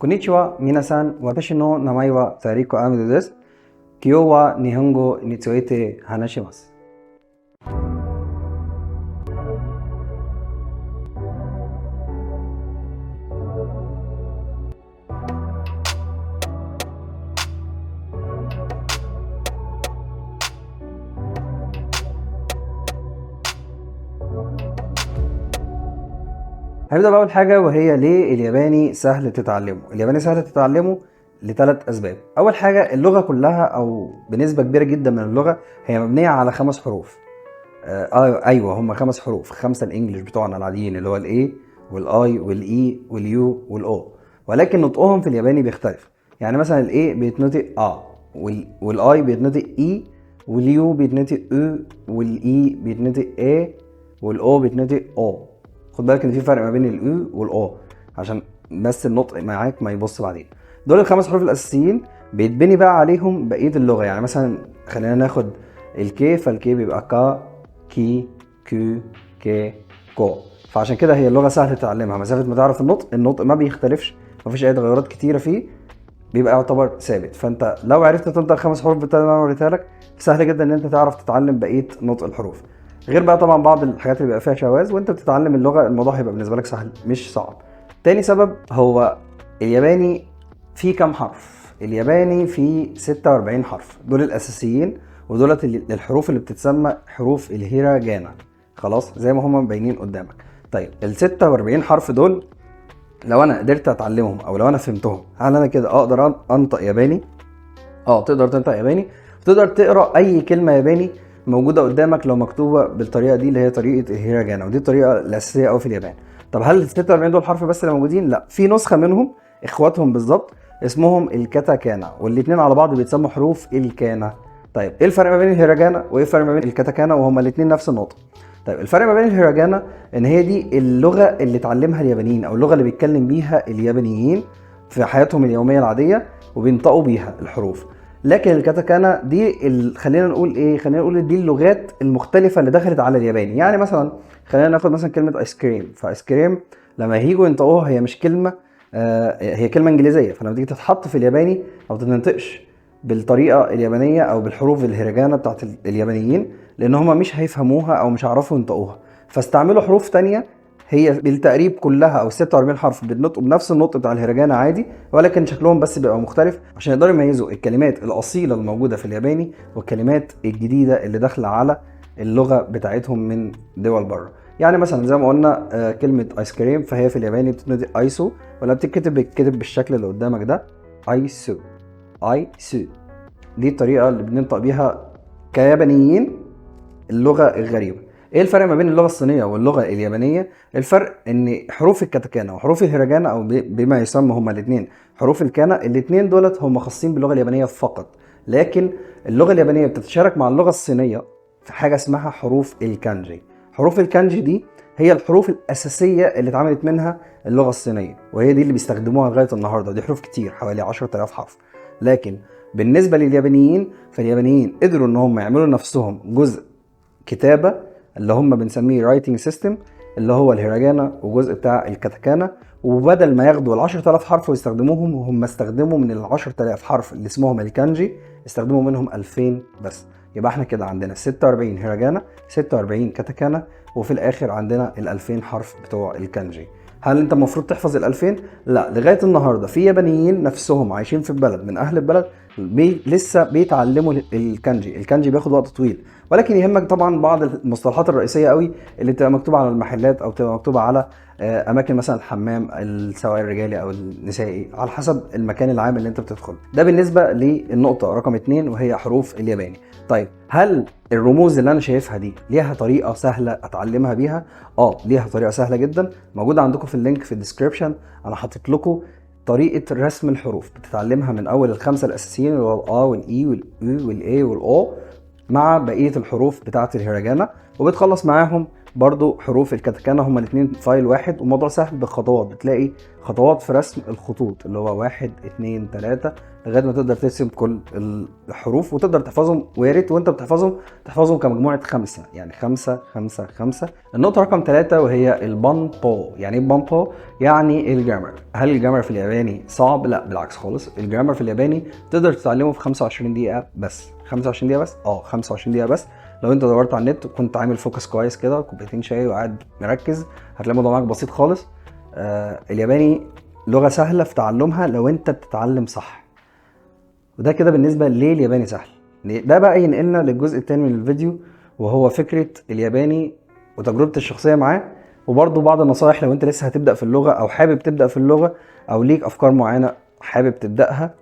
こんにちは、皆さん。私の名前はタリコ・アミドです。今日は日本語について話します。هنبدأ بأول حاجة، وهي ليه الياباني سهل تتعلمه. الياباني سهل تتعلمه لثلاث أسباب. أول حاجة، اللغة كلها أو بنسبة كبيرة جدا من اللغة هي مبنية على 5 حروف. أيوة، هم 5 حروف، 5 ال English بتوعنا العاديين اللي هو الإيه والآي والإي واليو والأو، ولكن نطقهم في الياباني بيختلف. يعني مثلا ال A بيتنطق آ، وال I بيتنطق إي، وال U بيتنطق أو، وال E بيتنطق إيه، وال O بيتنطق أو. خد بالك ان في فرق ما بين الاو والاو عشان بس النطق معاك ما يبص بعدين. دول ال5 حروف الاساسيين بيتبني بقى عليهم بقية اللغة. يعني مثلا خلينا ناخد ال K، فال K بيبقى كا كي كو كي كو. فعشان كده هي اللغة سهلة تتعلمها، مسافة ما تعرف النطق، النطق ما بيختلفش، ما فيش اي تغيرات كتيرة فيه، بيبقى يعتبر ثابت. فانت لو عرفت تنطق 5 حروف بالطريقة اللي انا وريتها لك، سهل جدا ان انت تعرف تتعلم بقية نطق الحروف. غير بقى طبعا بعض الحاجات اللي بيبقى فيها شواذ، وانت بتتعلم اللغة الموضوع هيبقى بالنسبة لك سهل مش صعب. تاني سبب، هو الياباني فيه كام حرف؟ الياباني فيه 46 حرف، دول الاساسيين، ودولت الحروف اللي بتتسمى حروف الهيراجانا، خلاص زي ما هم مبينين قدامك. طيب ال 46 حرف دول لو انا قدرت اتعلمهم او لو انا فهمتهم، هل انا كده اقدر انطق ياباني؟ تقدر تنطق ياباني، تقدر تقرا اي كلمة ياباني موجودة قدامك لو مكتوبة بالطريقة دي اللي هي طريقه الهيراجانا، ودي الطريقة الاساسية قوي في اليابان. طب هل ال 46 دول حرف بس اللي موجودين؟ لا، في نسخه منهم اخواتهم بالظبط اسمهم الكاتاكانا، والاثنين على بعض بيتسموا حروف الكانا. طيب ايه الفرق ما بين الهيراجانا وايه الفرق ما بين الكاتاكانا وهما الاثنين نفس النطق؟ طيب الفرق ما بين الهيراجانا ان هي دي اللغة اللي اتعلمها اليابانيين او اللغة اللي بيتكلم بيها اليابانيين في حياتهم اليومية العادية وبينطقوا بيها الحروف. لكن الكاتاكانا دي خلينا نقول ايه، خلينا نقول دي اللغات المختلفة اللي دخلت على الياباني. يعني مثلا خلينا ناخد مثلا كلمة ايس كريم، فايس كريم لما هيجوا ينطقوها هي مش كلمة، هي كلمة انجليزية، فلما تيجي تتحط في الياباني ما بتنطقش بالطريقة اليابانية او بالحروف الهيراجانا بتاعت اليابانيين، لان هما مش هيفهموها او مش هيعرفوا ينطقوها، فاستعملوا حروف تانية هي بالتقريب كلها او 46 حرف بنطقوا بنفس النطق بتاع الهيراجانا عادي، ولكن شكلهم بس بيبقى مختلف عشان يقدروا يميزوا الكلمات الاصيلة الموجودة في الياباني والكلمات الجديدة اللي داخله على اللغة بتاعتهم من دول بره. يعني مثلا زي ما قلنا كلمة ايس كريم، فهي في الياباني بتتنطق ايسو، ولا بتتكتب بالشكل اللي قدامك ده ايسو ايسو. دي الطريقة اللي بننطق بيها كيابانيين اللغة الغريبة. ايه الفرق ما بين اللغة الصينية واللغة اليابانية؟ الفرق ان حروف الكاتاكانا وحروف الهيراجانا او بما يسمى هما الاثنين حروف الكانا، الاثنين دولت هما خاصين باللغة اليابانية فقط، لكن اللغة اليابانية بتتشارك مع اللغة الصينية في حاجة اسمها حروف الكانجي. حروف الكانجي دي هي الحروف الاساسية اللي اتعملت منها اللغة الصينية، وهي دي اللي بيستخدموها لغاية النهارده. دي حروف كتير، حوالي 10,000 حرف. لكن بالنسبة لليابانيين، فاليابانيين قدروا ان هم يعملوا لنفسهم جزء كتابه اللي هم بنسميه writing system، اللي هو الهيراجانا وجزء بتاع الكاتاكانا، وبدل ما ياخدوا ال 10,000 حرف ويستخدموهم، هم استخدموا من ال 10,000 حرف اللي اسمهم الكانجي استخدموا منهم 2000 بس. يبقى احنا كده عندنا 46 هيراجانا، 46 كاتاكانا، وفي الاخر عندنا ال 2000 حرف بتوع الكانجي. هل انت المفروض تحفظ ال 2000؟ لا، لغاية النهارده في يابانيين نفسهم عايشين في البلد من اهل البلد لسه بيتعلموا الكانجي. الكانجي بياخد وقت طويل، ولكن يهمك طبعا بعض المصطلحات الرئيسية قوي اللي بتبقى مكتوبة على المحلات او بتبقى مكتوبة على اماكن مثلا الحمام سواء الرجالي او النسائي على حسب المكان العام اللي انت بتدخله. ده بالنسبة للنقطة رقم 2 وهي حروف الياباني. طيب هل الرموز اللي انا شايفها دي ليها طريقه سهلة اتعلمها بيها؟ ليها طريقه سهلة جدا، موجودة عندكم في ال link في ال description. انا حاطط لكم طريقه رسم الحروف بتتعلمها من اول ال5 الاساسيين اللي هو الآ والاي والاو والاي والاو مع بقية الحروف بتاعه الهيراجانا، وبتخلص معاهم برضو حروف الكاتاكانا، هما الاثنين file واحد، والموضوع سهل بخطوات. بتلاقي خطوات في رسم الخطوط اللي هو 1 2 3 لغاية ما تقدر ترسم كل الحروف وتقدر تحفظهم. ويا ريت وانت بتحفظهم تحفظهم كمجموعة 5، يعني 5 5 5. النقطة رقم 3 وهي ال 文法. يعني ايه 文法؟ يعني ال grammar. هل ال grammar في الياباني صعب؟ لا بالعكس خالص. ال grammar في الياباني تقدر تتعلمه في 25 دقيقة بس. 25 دقيقة بس؟ 25 دقيقة بس. لو انت دورت على النت وكنت عامل focus كويس كده، كوبايتين شاي وقاعد مركز، هتلاقي الموضوع معاك بسيط خالص. الياباني لغة سهلة في تعلمها لو انت بتتعلم صح. وده كده بالنسبة ليه الياباني سهل. ده بقى ينقلنا للجزء الثاني من الفيديو، وهو فكرة الياباني وتجربتي الشخصية معاه، وبرضه بعض النصائح لو انت لسه هتبدا في اللغة او حابب تبدا في اللغة او ليك افكار معينة حابب تبداها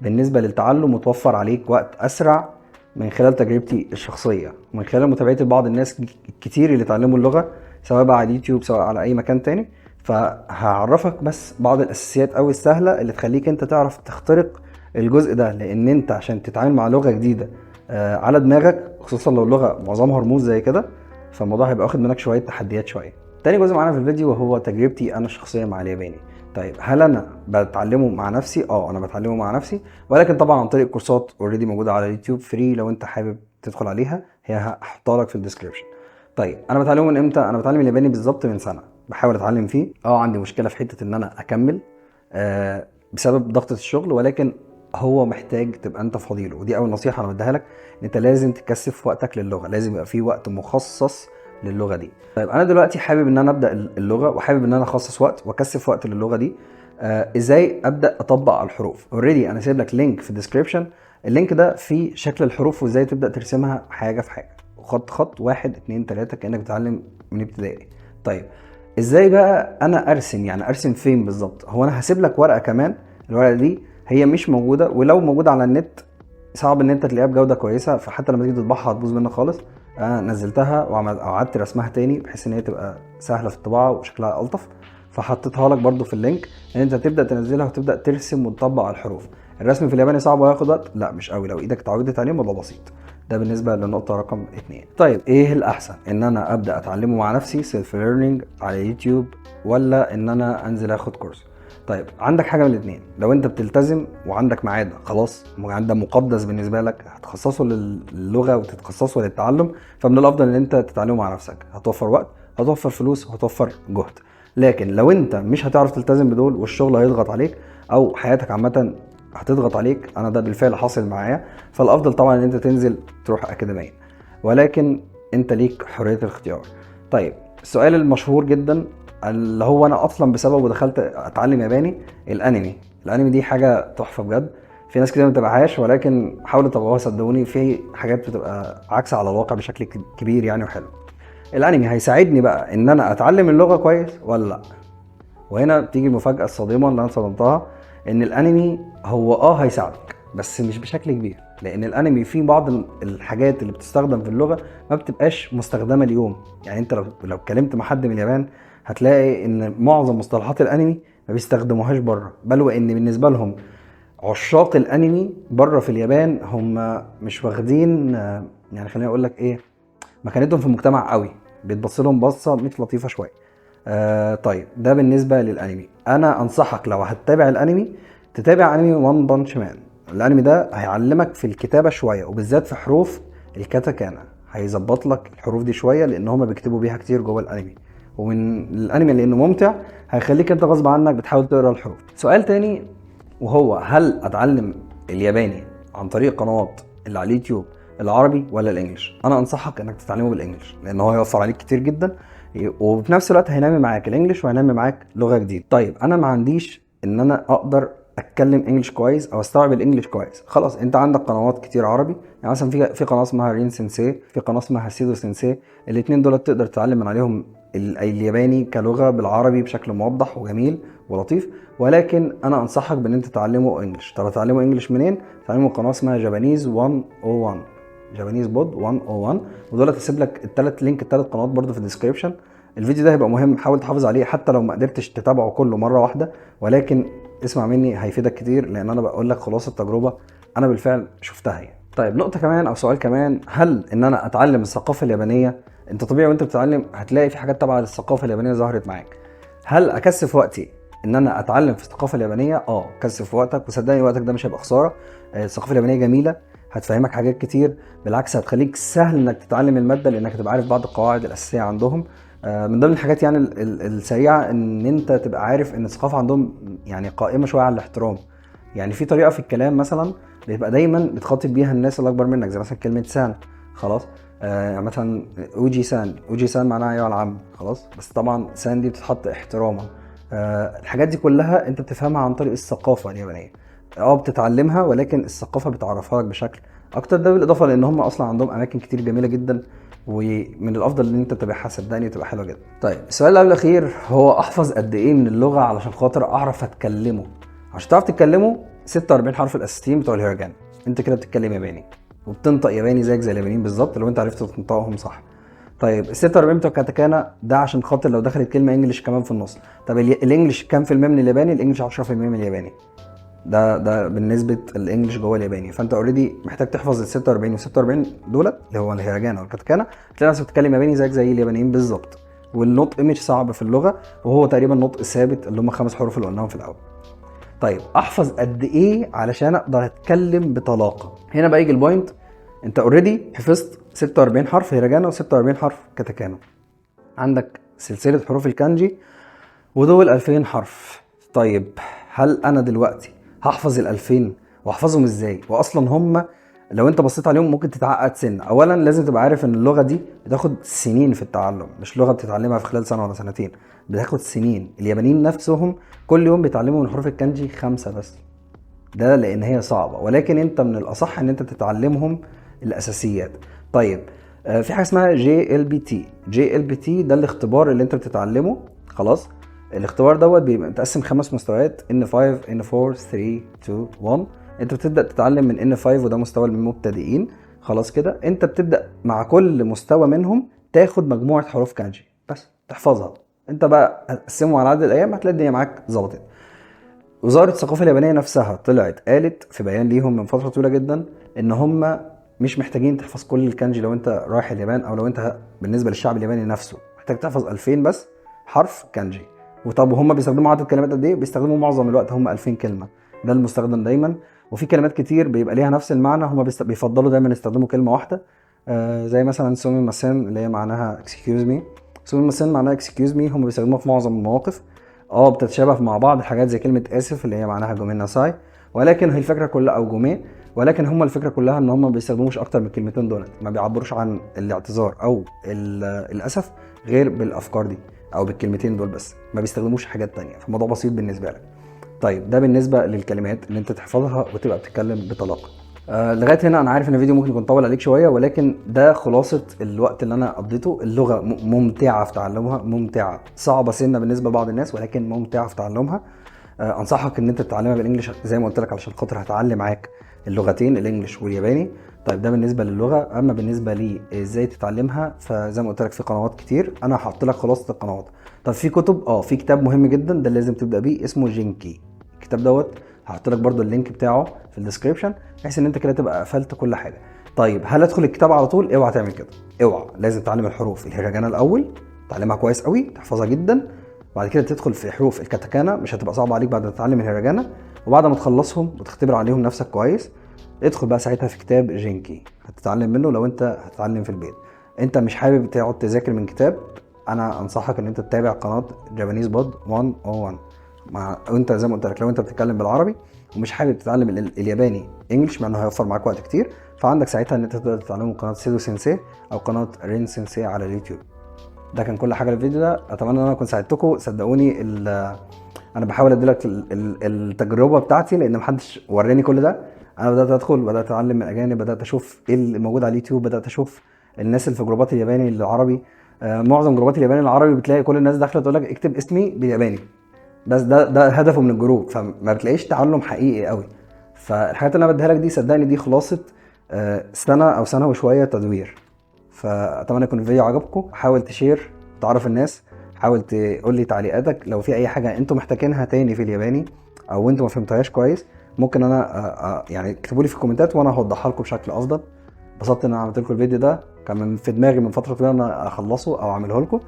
بالنسبة للتعلم، وتوفر عليك وقت اسرع من خلال تجربتي الشخصية ومن خلال متابعتي لبعض الناس الكتير اللي اتعلموا اللغة، سواء بقى على اليوتيوب سواء على اي مكان تاني. فهعرفك بس بعض الاساسيات او السهلة اللي تخليك انت تعرف تخترق الجزء ده، لان انت عشان تتعامل مع لغة جديدة على دماغك، خصوصا لو اللغة معظمها رموز زي كده، فالموضوع هيبقى واخد منك شوية تحديات شوية. تاني جزء معانا في الفيديو وهو تجربتي انا الشخصية مع الياباني. طيب هل انا بتعلمه مع نفسي؟ انا بتعلمه مع نفسي، ولكن طبعا عن طريق كورسات already موجودة على اليوتيوب free، لو انت حابب تدخل عليها هي هحطها لك في ال description. طيب انا بتعلمه من امتى؟ انا بتعلم الياباني بالظبط من سنة، بحاول اتعلم فيه. عندي مشكلة في حتة ان انا اكمل بسبب ضغطه الشغل، ولكن هو محتاج تبقى انت فاضيله. ودي اول نصيحة انا بديها لك، ان انت لازم تكثف وقتك للغة، لازم يبقى في وقت مخصص للغة دي. طيب انا دلوقتي حابب ان انا ابدا اللغة، وحابب ان انا اخصص وقت واكثف وقت للغة دي. ازاي ابدا اطبق على الحروف؟ already انا سايب لك link في ال description، ال link ده فيه شكل الحروف وازاي تبدا ترسمها حاجة في حاجة، خط خط 1 2 3 كانك بتتعلم من ابتدائي. طيب ازاي بقى انا ارسم؟ يعني ارسم فين بالظبط؟ هو انا هسيب لك ورقة كمان، الورقة دي هي مش موجودة، ولو موجودة على النت صعب ان انت تلاقيها بجوده كويسة، فحتى لما تيجي تطبعها هتبوظ منك خالص. انا نزلتها وقعدت رسمها تاني بحيث ان هي تبقى سهلة في الطباعة وشكلها الطف، فحطيتها لك برده في ال link ان انت تبدا تنزلها وتبدا ترسم وتطبق على الحروف. الرسم في الياباني صعب وهياخد وقت؟ لا مش قوي، لو ايدك اتعودت عليه الموضوع بسيط. ده بالنسبة للنقطة رقم 2. طيب ايه الاحسن؟ ان انا ابدا اتعلمه مع نفسي self learning على يوتيوب، ولا ان انا انزل اخد كورس؟ طيب عندك حاجة من الاثنين، لو انت بتلتزم وعندك ميعاد خلاص، ميعاد ده مقدس بالنسبة لك هتخصصه للغة وتتخصصه للتعلم، فمن الافضل ان انت تتعلمه مع نفسك، هتوفر وقت، هتوفر فلوس، وهتوفر جهد. لكن لو انت مش هتعرف تلتزم بدول والشغل هيضغط عليك او حياتك عامة هتضغط عليك، انا ده بالفعل حاصل معايا، فالافضل طبعا ان انت تنزل تروح اكاديمية، ولكن انت ليك حرية الاختيار. طيب السؤال المشهور جدا اللي هو انا اصلا بسببه دخلت اتعلم ياباني، الانمي. الانمي دي حاجة تحفة بجد، في ناس كتير ما بتتابعهاش، ولكن حاولوا تتابعوها صدقوني، في حاجات بتبقى عكس على الواقع بشكل كبير يعني وحلو. الانمي هيساعدني بقى ان انا اتعلم اللغة كويس ولا لا؟ وهنا بتيجي المفاجاة الصادمه اللي انا صدمتها، ان الانمي هو هيساعدك بس مش بشكل كبير، لان الانمي فيه بعض الحاجات اللي بتستخدم في اللغة ما بتبقاش مستخدمة اليوم. يعني انت لو اتكلمت مع حد من اليابان هتلاقي ان معظم مصطلحات الانمي ما بيستخدموهاش بره، بل وان بالنسبة لهم عشاق الانمي بره في اليابان هم مش واخدين، يعني خليني اقول لك ايه، مكانتهم في المجتمع قوي، بيتبص لهم بصة مش لطيفة شوية. طيب ده بالنسبة للانمي. انا انصحك لو هتتابع الانمي تتابع انمي One Punch Man. الانمي ده هيعلمك في الكتابة شوية، وبالذات في حروف الكاتاكانا، هيظبط لك الحروف دي شوية لان هما بيكتبوا بيها كتير جوه الانمي، ومن الانمي لانه ممتع هيخليك انت غصب عنك بتحاول تقرا الحروف. سؤال تاني وهو هل اتعلم الياباني عن طريق قنوات اللي على اليوتيوب العربي ولا ال English؟ انا انصحك انك تتعلمه بال English لان هو هيوفر عليك كتير جدا، وفي نفس الوقت هينمي معاك ال English وهينمي معاك لغة جديدة. طيب انا ما عنديش ان انا اقدر اتكلم English كويس او استوعب ال English كويس، خلاص انت عندك قنوات كتير عربي، يعني مثلا في قناة اسمها رين سensei، في قناة اسمها سيدو سensei، الاثنين دول تقدر تتعلم من عليهم الياباني كلغة بالعربي بشكل موضح وجميل ولطيف. ولكن انا انصحك بان انت تتعلمه English. طب تتعلمه English منين؟ تتعلمه قناة اسمها Japanese 101، Japanese Pod 101، ودول هسيب لك الثلاث link، الثلاث قنوات برده في ال description. الفيديو ده هيبقى مهم، حاول تحافظ عليه حتى لو ما قدرتش تتابعه كله مرة واحدة، ولكن اسمع مني هيفيدك كتير، لان انا بقول لك خلاصه التجربة انا بالفعل شفتها يعني. طيب نقطة كمان او سؤال كمان، هل ان انا اتعلم الثقافة اليابانية انت طبيعي وانت بتتعلم هتلاقي في حاجات تبع للثقافة اليابانية ظهرت معاك. هل اكثف وقتي ان انا اتعلم في الثقافة اليابانية؟ كثف وقتك، وصدقني وقتك ده مش هيبقى خسارة. الثقافة اليابانية جميلة، هتفهمك حاجات كتير، بالعكس هتخليك سهل انك تتعلم المادة لانك هتبقى عارف بعض القواعد الاساسية عندهم. من ضمن الحاجات يعني السريعة ان انت تبقى عارف ان الثقافة عندهم يعني قائمة شوية على الاحترام. يعني في طريقه في الكلام مثلا بيبقى دايما بتخاطب بيها الناس اللي اكبر منك، زي مثلا كلمة さん، خلاص. مثلا おじさん، おじさん معناها ايها العم، خلاص، بس طبعا さん دي بتتحط احتراما. الحاجات دي كلها انت بتفهمها عن طريق الثقافة اليابانية، بتتعلمها، ولكن الثقافة بتعرفها لك بشكل اكتر. ده بالاضافة لان هم اصلا عندهم اماكن كتير جميلة جدا، ومن الافضل ان انت تتابعها، صدقني تبقى حلوة جدا. طيب السؤال اللي قبل الاخير هو احفظ قد ايه من اللغة علشان خاطر اعرف اتكلمه؟ عشان تعرف تتكلمه 46 حرف الاساسيين بتوع الهيراجانا، انت كده بتتكلم ياباني وبتنطق ياباني زيك زي اليابانيين بالظبط لو انت عرفت تنطقهم صح. طيب ال 46 بتوع كاتاكانا ده عشان خاطر لو دخلت كلمة English كمان في النص. طب ال English كام في المية من الياباني؟ ال English 10% من الياباني، ده بالنسبة ال English جوه الياباني. فانت already محتاج تحفظ ال 46 وال 46 دولت اللي هو الهيراجانا والكاتاكانا، هتلاقي نفسك بتتكلم ياباني زيك زي اليابانيين بالظبط. والنطق مش صعب في اللغة، وهو تقريبا نطق ثابت اللي هم 5 حروف اللي قلناهم في الاول. طيب احفظ قد ايه علشان اقدر اتكلم بطلاقه؟ هنا بقى يجي ال point. انت already حفظت 46 حرف هيراجانا و46 حرف كاتاكانا، عندك سلسلة حروف الكانجي ودول 2000 حرف. طيب هل انا دلوقتي هحفظ ال 2000؟ واحفظهم ازاي؟ واصلا هم لو انت بصيت عليهم ممكن تتعقد سنة. اولا لازم تبقى عارف ان اللغة دي بتاخد سنين في التعلم، مش لغة بتتعلمها في خلال سنة ولا سنتين، بتاخد سنين. اليابانيين نفسهم كل يوم بيتعلموا من حروف الكانجي 5 بس، ده لان هي صعبة، ولكن انت من الاصح ان انت تتعلمهم الاساسيات. طيب في حاجة اسمها جي ال بي تي. جي ال بي تي ده الاختبار اللي انت بتتعلمه، خلاص. الاختبار دوت بيبقى متقسم 5 مستويات، N5 N4 3 2 1. انت بتبدا تتعلم من N5 وده مستوى المبتدئين، خلاص كده. انت بتبدا مع كل مستوى منهم تاخد مجموعة حروف كانجي بس تحفظها، انت بقى هتقسمه على عدد الايام هتلاقي الدنيا معاك ظبطت. وزارة الثقافة اليابانية نفسها طلعت قالت في بيان ليهم من فترة طويلة جدا ان هم مش محتاجين تحفظ كل الكانجي لو انت رايح اليابان، او لو انت بالنسبة للشعب الياباني نفسه محتاج تحفظ 2000 بس حرف كانجي. وطب وهم بيستخدموا عدد كلمات قد ايه؟ بيستخدموا معظم الوقت هم 2000 كلمة، ده المستخدم دايما. وفي كلمات كتير بيبقى ليها نفس المعنى، هم بيفضلوا دايما يستخدموا كلمة واحدة، زي مثلا すみません اللي هي معناها excuse me. すみません معناها excuse me، هم بيستخدموها في معظم المواقف. بتتشابه مع بعض حاجات زي كلمة اسف اللي هي معناها ごめんなさい، ولكن هي الفكرة كلها او ごめん، ولكن هم الفكرة كلها ان هم ما بيستخدموش اكتر من الكلمتين دولت، ما بيعبروش عن الاعتذار او الاسف غير بالافكار دي او بالكلمتين دول بس، ما بيستخدموش حاجات تانية، فالموضوع بسيط بالنسبة لك. طيب ده بالنسبة للكلمات اللي انت تحفظها وتبقى بتتكلم بطلاقه. لغاية هنا انا عارف ان الفيديو ممكن يكون طول عليك شوية، ولكن ده خلاصه الوقت اللي انا قضيته. اللغة ممتعة في تعلمها، ممتعة، صعبة سنة بالنسبة لبعض الناس ولكن ممتعة في تعلمها. انصحك ان انت تتعلمها بال English زي ما قلت لك علشان خاطر هتعلم معاك اللغتين ال English والياباني. طيب ده بالنسبة للغة. اما بالنسبة لي ازاي تتعلمها فزي ما قلت لك في قنوات كتير، انا هحط لك خلاصه القنوات. طب في كتب، في كتاب مهم جدا ده لازم تبدا بيه اسمه جينكي. الكتاب دوت هحط لك برده ال link بتاعه في ال description بحيث ان انت كده تبقى قفلت كل حاجة. طيب هل ادخل الكتاب على طول؟ اوعى تعمل كده، اوعى، لازم تتعلم الحروف الهيراجانا الاول، تعلمها كويس قوي، تحفظها جدا، بعد كده تدخل في حروف الكاتاكانا، مش هتبقى صعبة عليك بعد ما تتعلم الهيراجانا، وبعد ما تخلصهم وتختبر عليهم نفسك كويس ادخل بقى ساعتها في كتاب جينكي هتتعلم منه. لو انت هتتعلم في البيت، انت مش حابب تقعد تذاكر من كتاب، انا انصحك ان انت تتابع قناة جابانيز بود 101 مع وانت زي ما قلت لك لو انت بتتكلم بالعربي ومش حابب تتعلم الياباني English مع انه هيوفر معاك وقت كتير، فعندك ساعتها ان انت تقدر تتعلمه من قناة سيدو سينسي او قناة رين سينسي على اليوتيوب. ده كان كل حاجة للفيديو ده، اتمنى ان انا اكون ساعدتكم. صدقوني انا بحاول ادي لك التجربة بتاعتي لان محدش وراني كل ده. انا بدات ادخل، بدات اتعلم من اجانب، بدات اشوف ايه اللي موجود على اليوتيوب، بدات اشوف الناس اللي في جروبات الياباني العربي. معظم جروبات الياباني العربي بتلاقي كل الناس داخله تقول لك اكتب اسمي بالياباني بس، ده هدفه من الجروب، فما بتلاقيش تعلم حقيقي قوي. فالحاجات اللي انا بديها لك دي صدقني دي خلاصه، سنة او سنة وشوية تدوير. فاتمنى يكون الفيديو عجبكم. حاول تشير، تعرف الناس، حاول تقول لي تعليقاتك لو في اي حاجة انتم محتاجينها تاني في الياباني او انتم ما فهمتوهاش كويس، ممكن انا يعني اكتبوا لي في الكومنتات وانا هوضحها لكم بشكل افضل. انبسطت ان انا عملت لكم الفيديو ده، كان في دماغي من فترة طويلة ان انا اخلصه او اعمله لكم،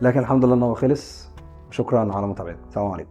لكن الحمد لله ان هو خلص. شكرا على متابعتكم، السلام عليكم.